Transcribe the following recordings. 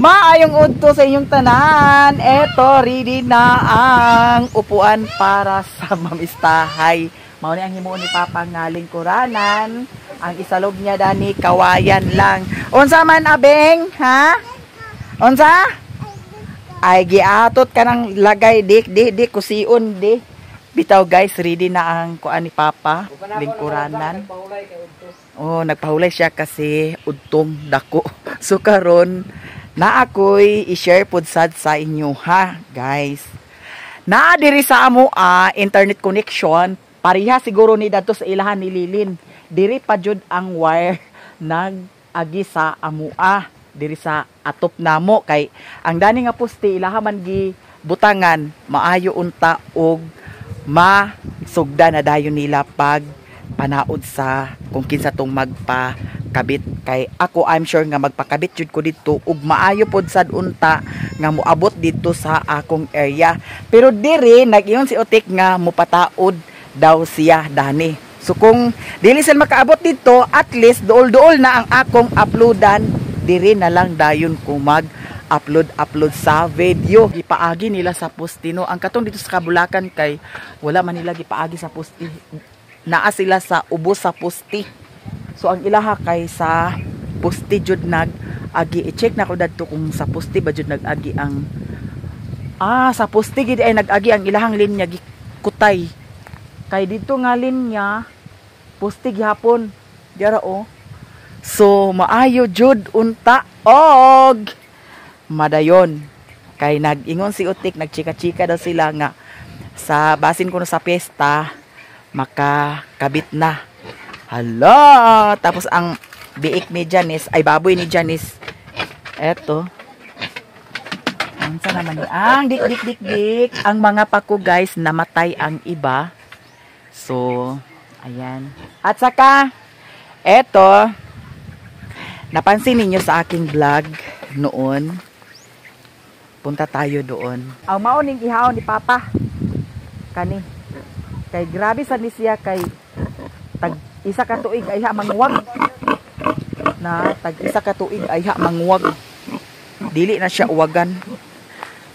Maayong udto sa inyong tanan. Eto, ready na ang upuan para sa mamistahay. Mao ni ang himuon ni Papa nga lingkuranan. Ang isalog niya dani kawayan lang. Unsa man, abeng, ha? Unsa? Ay, giatot ka ng lagay dik di di kusion di. Bitaw guys, ready na ang kuan ni Papa, lingkuranan. Oh, nagpahulay siya kasi udtong dako. So karon na ako'y i-share pud sad sa inyo ha, guys. Naa diri sa amo internet connection, pareha siguro ni dadto sa ilahan ni Lilin. Diri pa jud ang wire nag-agi sa amua diri sa atop namo kay ang dani nga poste ilaha man gi butangan, maayo unta og masugda na dayon nila pag panaod sa kung kinsa tong magpakabit, kay ako, I'm sure nga magpakabit jud ko didto ug maayo pod sad unta nga moabot didto sa akong area. Pero diri nag-ingon si Otik nga mopataod daw siya dani, so kung dili sila makaabot didto, at least duol-duol na ang akong uploadan. Diri na lang dayon ko mag upload upload sa video. Gipaagi nila sa poste, no? Ang katong dito sa Kabulakan kay wala man nila gipaagi sa poste, naa sila sa ubos sa poste. So ang ilaha kay sa poste jud nag agi. I-check na ko dadto kung sa poste ba jud nag-agi ang sa poste gid ay nag-agi ang ilahang linya, gikutay. Kay didto nga linya, poste gihapon. Dira oh. So maayo jud unta og madayon. Kay nag-ingon si Utik, nagchika-chika daw sila nga sa basin kuno sa pesta makakabit na. Hala! Tapos ang biik ni Janice, ay baboy ni Janice. Eto. Unsa naman ni? Ang dik dik dik dik. Ang mga pako guys, namatay ang iba. So, ayan. At saka, eto, napansin ninyo sa aking vlog noon. Punta tayo doon. Ang mao ning ihaw ni Papa. Kani. Kay grabe sa ni siya kay tag isa ka tuig ay ha manguwag. Na tag isa ka tuig ay ha manguwag. Dili na siya uwagan.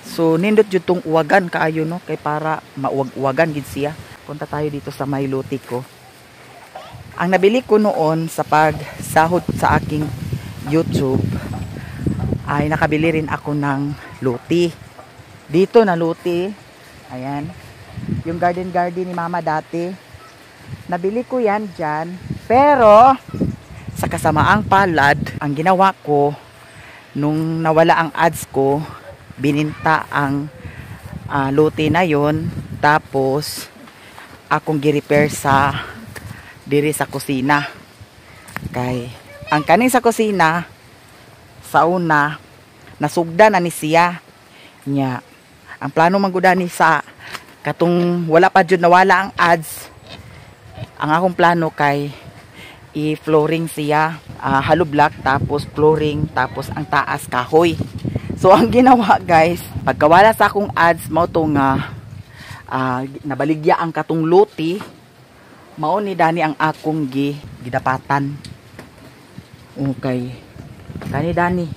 So nindot jud tong uwagan kaayo, no, kay para mauwag-uwagan gid siya. Punta tayo dito sa may luti ko. Ang nabili ko noon sa pagsahod sa aking YouTube ay nakabili rin ako ng luti. Dito na luti. Ayan. Yung garden garden ni Mama dati. Nabili ko yan dyan. Pero, sa kasamaang palad, ang ginawa ko, nung nawala ang ads ko, bininta ang luti na yon. Tapos, akong gi-repair sa diri sa kusina. Kay, ang kaning sa kusina, sa una, nasugda na ni siya. Nya, ang plano man gud ni sa katong wala pa jud nawala ang ads, ang akong plano kay i-flooring siya, hollow block tapos flooring tapos ang taas kahoy. So ang ginawa guys, pagkawala sa akong ads, mao to nga nabaligya ang katong luti, mao ni dani ang akong gidapatan. Okay. Kani dani.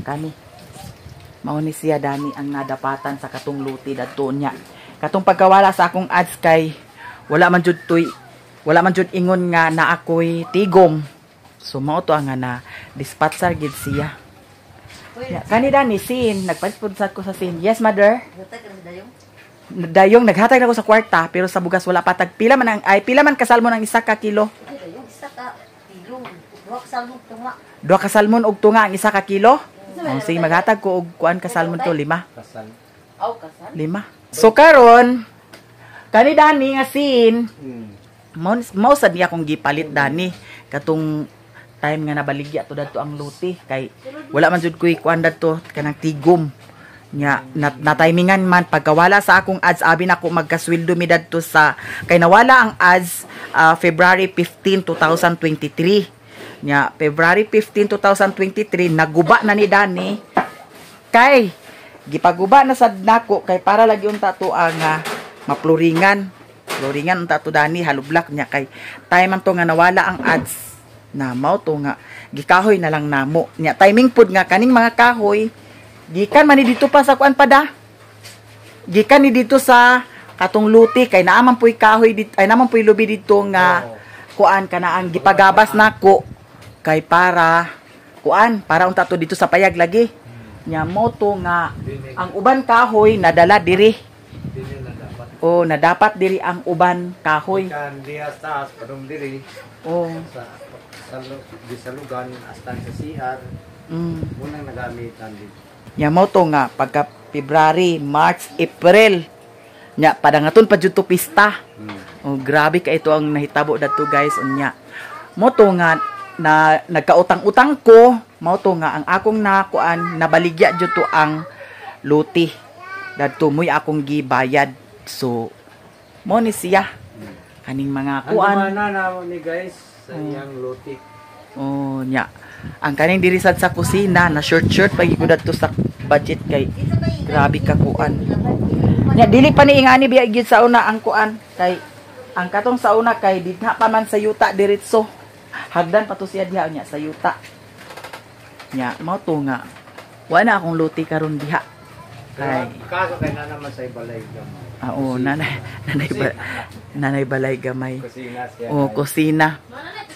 Kani. Mao ni siya dani ang nadapatan sa katong luti dadto niya. Katong pagkawala sa akong ads kay wala man jud ingon nga na ako'y tigom. So mao to ang nga na dispatcher gid siya. Ya, kani dani sin nagpalit pud sad ko sa sin. Yes, mother. Dayong naghatag na ko sa kwarta pero sa bugas wala pa. Tag pila man ang, ay, pila man ka salmon ang isa ka kilo? Isa ka kilo. Duha ka salmon tunga. Duha ka salmon og tunga ang isa ka kilo? Oh, sige, maghatag ko og kuan ka salmon to, lima. Kasal. Aw, kasal. Lima. So karon kani dani nga sin, mao mao sad niya akong gipalit dani katong time nga nabaligya to dadto ang luti kay wala man jud koy kuan dadto kanang tigom nya na timingan man pagkawala sa akong ads. Abi nako magkasweldo mi dadto sa kay nawala ang ads February 15, 2023. Nya February 15, 2023 naguba na ni Dani kay gipaguba na sad nako kay para lagi unta to ang maploringan, floringan unta to dani, hollow block niya, kay time man to nga nawala ang ads. Na mao to nga gikahoy na lang namo. Nya timing pud nga kaning mga kahoy gikan man ni dito pa sa kuan pa da. Gikan ni dito sa katong luti kay naa man puy kahoy dito, ay naa man puy lubi dito nga kuan kana ang gipagabas nako kay para kuan para unta to dito sa payag lagi. Nya mo to nga ang uban kahoy nadala diri. Dili na dapat. O na dapat diri ang uban kahoy. Kan diha sa taas padung diri sa gisalugan hasta sa CR munang nagamitan dito. Nya mo to nga pagka February, March, April. Nya padangaton pa jud to pista. Oh, grabe ka ito ang nahitabo dadto, guys, unya. Mo to nga na nagkautang-utang ko, mao to nga ang akong nakuan nabaligya jud to ang luti. Dadto mo'y akong gibayad. So mo ni siya kaning mga kuan. Ang na namo ni guys sa iyang luti. Oh, nya. Ang kaning diri sad sa kusina na short short pag ko dadto sa budget kay grabe ka kuan. Nya dili pa ni ingani biya gid sa una ang kuan kay ang katong sa una kay dinha pa man sa yuta diretso. Hagdan pa to siya diha nya sa yuta. Nya mao to nga wa na akong luti karon diha. Pero Kay kaso kay na naman sa balay gamay. Ah, oo, nanay balay gamay. Kusina siya. O Guys. Kusina.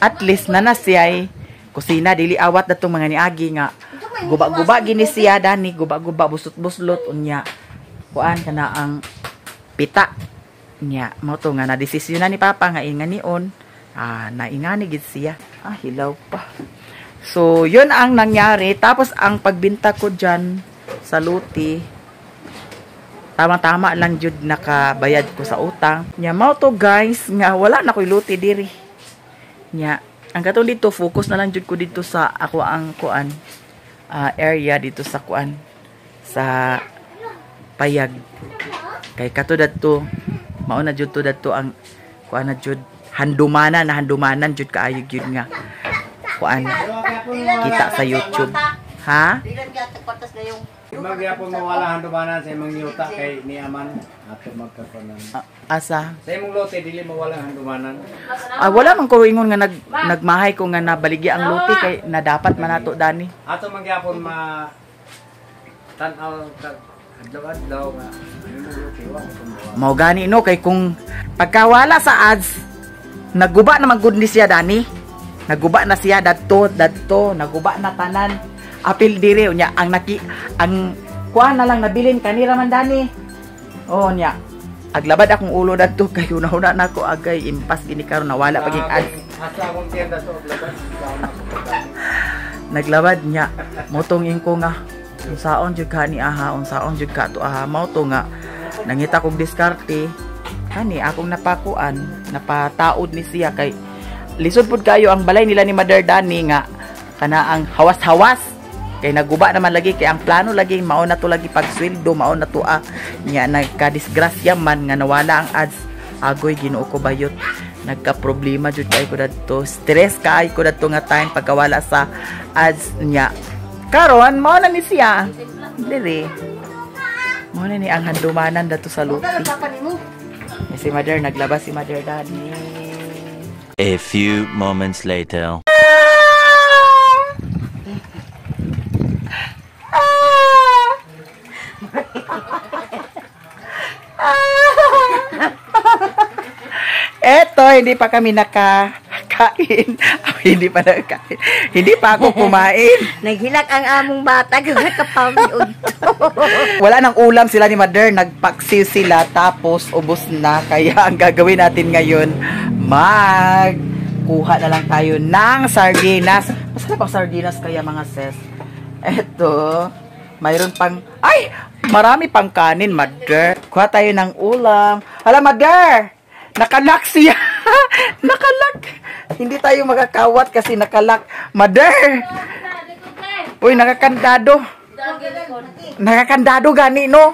At least na siya ay kusina, dili awat datong mga niagi nga guba-guba gini siya dani, guba-guba, busot-buslot, unya kuan kana ang pita. Nya mo to nga na desisyon na ni Papa nga inganion, naingani gid siya. Ah, hilaw pa. So yun ang nangyari. Tapos ang pagbinta ko dyan sa luti, tama-tama lang jud nakabayad ko sa utang. Nya mao to, guys, nga wala na koy luti diri. Nya ang katong dito, focus na lang jud ko dito sa ako ang kuan area dito sa kuan sa payag kay kato dadto mao na jud to dadto ang kuan na jud, handumanan na handumanan jud kaayo jud nga kuan kita sa YouTube, ha. Bilan ka tagpatas na yung Imang gyapon mawala handumanan sa imong yuta kay ni Aman ato magkakunan. Ah, asa? Sa imong lote dili mawala handumanan. Ah, wala man ko ingon nga nagmahay ko nga nabaligya ang luti kay na dapat man nato dani. Ato man gyapon ma tan-aw kag adlaw-adlaw nga ang imong lote wa ko mawala. Mao gani no kay kung pagkawala sa ads, naguba na man gud ni siya dani. Naguba na siya dadto dadto, naguba na tanan. Apil dire unya ang naki ang kuan na lang nabilin kanira man dani. Oh, nya. Aglabad akong ulo dadto kay una-una nako agay impas gini karon nawala paging ads. Asa akong tienda sa labas sa ako pagkain. Naglabad niya motong ingko nga unsaon jud ka ni aha, unsaon jud ka to aha. Mao to nga nangita kog diskarte kani akong napakuan, napataod ni siya kay lisod pud kayo ang balay nila ni Mother Dani nga kana ang hawas-hawas kay naguba naman lagi kay ang plano lagi mao na to lagi pagsweldo, mao na to ah. Nya nagkadisgrasya man nga nawala ang ads. Agoy, Ginoo ko bayot, nagka-problema jud kay ko dadto, stress kay ko dadto nga time pagkawala sa ads. Niya karon mao na ni siya diri, mao na ni ang handumanan dadto sa luti. Wala pa nimo. Si Mother naglaba, si Mother Dani. A few moments later. Eto, hindi pa kami nakakain. Hindi pa nakakain. Hindi pa ako kumain. Naghilak ang among bata kapami udto. Wala nang ulam sila ni Mother. Nagpaksiw sila tapos ubos na. Kaya ang gagawin natin ngayon, mag kuha na lang tayo ng sardinas. Masarap ang sardinas kaya, mga sis. Eto, mayroon pang, ay! Marami pang kanin, Mother. Kuha tayo ng ulam. Hala, Mother! Nakalock siya! Nakalock! Hindi tayo makakawat kasi nakalock. Mother! Uy, nakakandado. Nakakandado gani, no?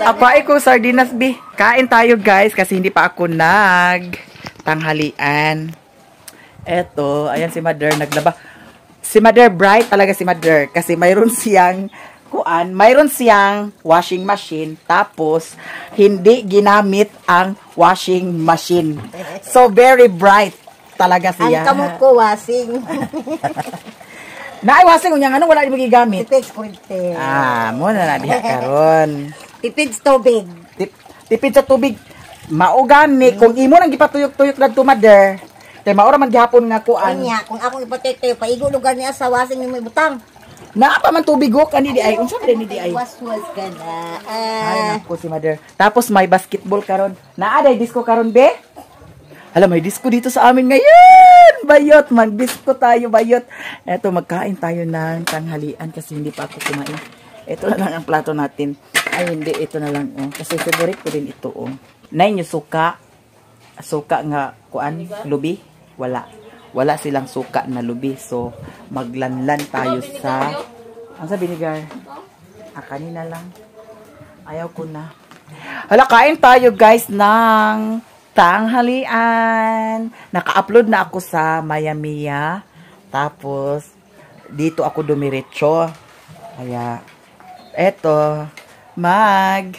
Apae ko sardinas, bi. Kain tayo, guys, kasi hindi pa ako nag tanghalian. Eto, ayan si Mother naglaba. Si Mother, bright talaga si Mother kasi mayroon siyang kuan, mayroon siyang washing machine tapos hindi ginamit ang washing machine. So very bright. talaga siya. Ang kamot ko wasing. Naay wasing unya ngano wala di mo gigamit. Tipid sa kuryente. Ah, mo na na diha karon. Tipid sa tubig. Tipid sa tubig. Maugani kung imo nang gipatuyok-tuyok dadto mother. Kay maura man gihapon nga kuan. Unya, kung akong ipatay paigo lugar niya sa wasing nimo ibutang. Naa pa man tubig oh, kani di ay. Unsa ba ni di ay? Was-was ka na. Ay nako si mother. Tapos may basketball karon. Naa day disco karon be? Hala, may disco dito sa amin ngayon. Bayot, mag-disco tayo, bayot. Eto, magkain tayo ng tanghalian kasi hindi pa ako kumain. Ito na lang ang plato natin. Ay, hindi. Ito na lang, oh. Kasi favorite ko din ito, oh. Nay nyo suka. Suka nga, kuan, lubi? Wala. Wala silang suka na lubi. So, maglanlan tayo sa... Ang sa vinegar? Ah, kanina lang. Ayaw ko na. Hala, kain tayo, guys, ng tanghalian. Naka-upload na ako sa Mayamia. Tapos, dito ako dumiretso. Kaya, eto, mag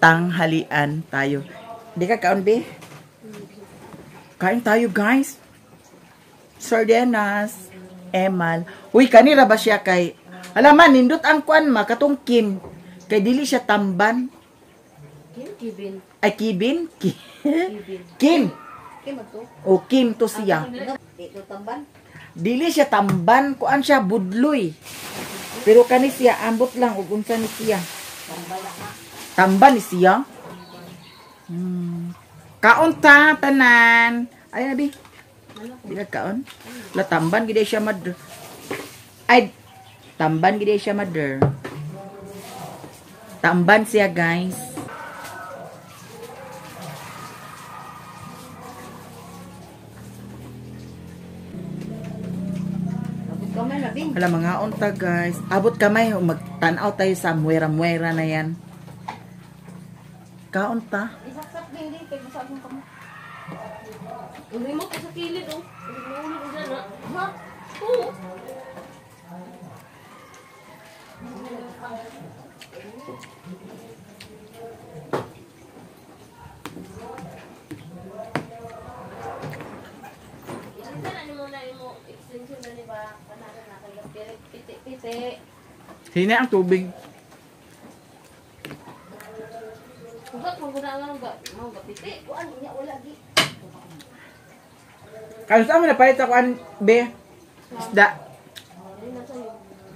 tanghalian tayo. Di ka kaon, be? Kain tayo, guys. Sardinas, emal. Uy, kanira ba siya kay... Alaman, nindot ang kuan ma, katong Kim. Kay dili siya tamban. Kim, Kibin. Ay, Kibin? Kim. Kim to? O, Kim to siya. Dito tamban? Dili siya tamban. Kuan siya, budloy. Pero kani siya, ambot lang. Ug unsa ni siya. Tamban ni siya. Kaon ta, tanan. Ay, nabi. Di ka kaon? La, tamban gid siya, mother. Ay, tamban gid siya, mother. Tamban siya, guys. Hala, mga unta, guys. Abot kamay, magtanaw tayo sa muwera-muwera na yan. Kaunta. Isaksak din din, kaya basa akong kamay. Ang remote sa kilid, oh. Ang remote ko dyan, ha? Ha? Oo. Sino ang tubig? Kaya saan mo napalit ako ang be? Isda.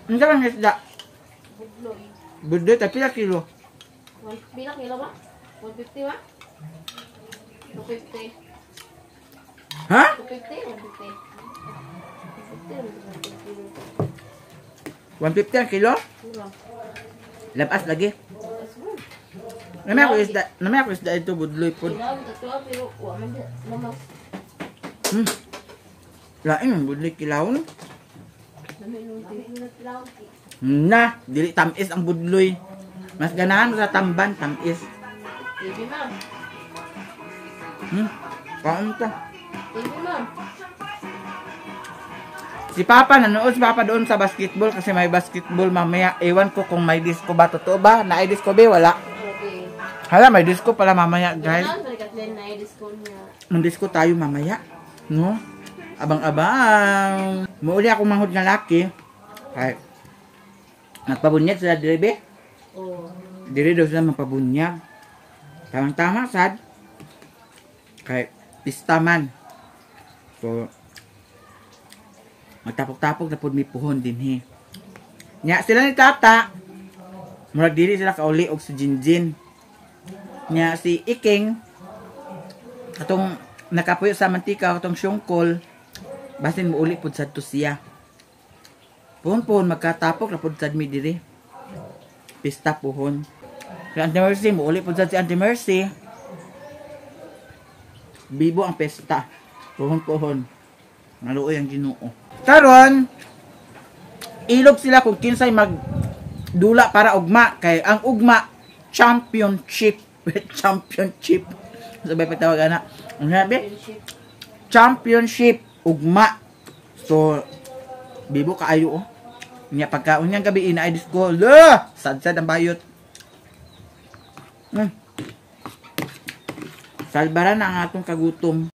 Ano ka isda? Budloy. Budloy, pila kilo? Pila kilo ba? 150 ba? 250. Ha? 250, 150. 150. 150 ang kilo? Labas lagi. Namaya ko isda, ito, budloy po. Lain, budloy kilawon. Na, dili tamis ang budloy. Mas ganahan mo sa tamban, tamis. Kaon to. Si Papa, nanood si Papa doon sa basketball kasi may basketball mamaya. Ewan ko kung may disco ba. Totoo ba? Naay disco ba? Wala. Okay. Hala, may disco pala mamaya, guys. May disco tayo mamaya. No? Abang-abang. Muuli ako manghod nga laki. Ay. Nagpabunyag sila dire, be? Oo. Dire daw sila magpabunyag. Tamang-tama, sad. Kay, pista man. So, magtapok-tapok na po may puhon din he. Nya sila ni Tata. Murag dili sila kauli og si Jinjin. Nya si Iking atong nakapuyo sa mantika atong syungkol basin mouli pud sad to siya. Puhon-puhon magkatapok na pud sad mi diri. Pista puhon. Si Auntie Mercy mouli pud sad si Auntie Mercy. Bibo ang pesta. Puhon-puhon. Maluoy ang Ginoo. Karon, ilog sila kung kinsay magdula para ugma. Kay ang ugma, championship. Championship. Sabay pagtawag ana. Ang sabi? Championship. Ugma. So, bibo kaayo oh. Nya pagka unyang gabi ina ay disco. La! Sad-sad ang bayot. Salbaran na ang atong kagutom.